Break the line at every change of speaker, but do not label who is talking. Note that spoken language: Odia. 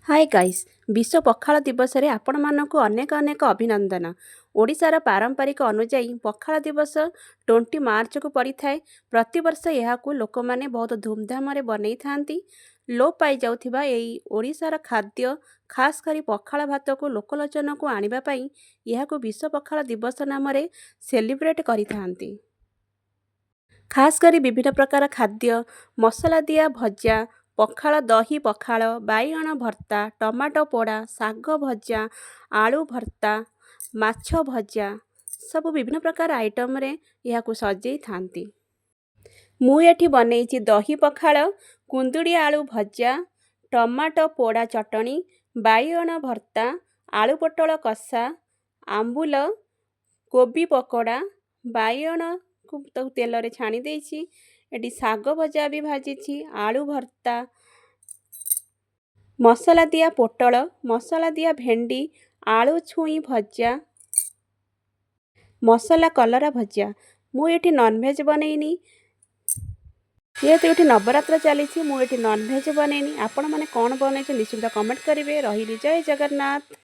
ହାଏ ଗାଇସ୍, ବିଶ୍ୱ ପଖାଳ ଦିବସରେ ଆପଣମାନଙ୍କୁ ଅନେକ ଅନେକ ଅଭିନନ୍ଦନ। ଓଡ଼ିଶାର ପାରମ୍ପରିକ ଅନୁଯାୟୀ ପଖାଳ ଦିବସ 20 ମାର୍ଚ୍ଚକୁ ପଡ଼ିଥାଏ। ପ୍ରତିବର୍ଷ ଏହାକୁ ଲୋକମାନେ ବହୁତ ଧୁମଧାମରେ ବନେଇଥାନ୍ତି। ଲୋପ ପାଇଯାଉଥିବା ଏଇ ଓଡ଼ିଶାର ଖାଦ୍ୟ, ଖାସ୍ କରି ପଖାଳ ଭାତକୁ ଲୋକଲୋଚନକୁ ଆଣିବା ପାଇଁ ଏହାକୁ ବିଶ୍ୱ ପଖାଳ ଦିବସ ନାମରେ ସେଲିବ୍ରେଟ୍ କରିଥାନ୍ତି। ଖାସ୍ କରି ବିଭିନ୍ନ ପ୍ରକାର ଖାଦ୍ୟ, ମସଲା ଦିଆ ଭଜା, ପଖାଳ, ଦହି ପଖାଳ, ବାଇଗଣ ଭର୍ତ୍ତା, ଟମାଟୋ ପୋଡ଼ା, ଶାଗ ଭଜା, ଆଳୁ ଭର୍ତ୍ତା, ମାଛ ଭଜା, ସବୁ ବିଭିନ୍ନ ପ୍ରକାର ଆଇଟମ୍ରେ ଏହାକୁ ସଜେଇଥାନ୍ତି। ମୁଁ ଏଠି ବନେଇଛି ଦହି ପଖାଳ, କୁନ୍ଦୁଡ଼ି ଆଳୁ ଭଜା, ଟମାଟୋ ପୋଡ଼ା ଚଟଣି, ବାଇଗଣ ଭର୍ତ୍ତା, ଆଳୁ ପୋଟଳ କଷା, ଆମ୍ବୁଲ, କୋବି ପକୋଡ଼ା। ବାଇଗଣକୁ ତାକୁ ତେଲରେ ଛାଣି ଦେଇଛି। ଏଠି ଶାଗ ଭଜା ବି ଭାଜିଛି, ଆଳୁ ଭର୍ତ୍ତା, ମସଲା ଦିଆ ପୋଟଳ, ମସଲା ଦିଆ ଭେଣ୍ଡି, ଆଳୁ ଛୁଇଁ ଭଜା, ମସଲା କଲରା ଭଜା। ମୁଁ ଏଠି ନନଭେଜ୍ ବନେଇନି। ଯେହେତୁ ଏଠି ନବରାତ୍ର ଚାଲିଛି, ମୁଁ ଏଠି ନନଭେଜ୍ ବନେଇନି। ଆପଣମାନେ କ'ଣ ବନେଇଛନ୍ତି, ନିଶ୍ଚିତ କମେଣ୍ଟ କରିବେ। ରହିଲି, ଜୟ ଜଗନ୍ନାଥ।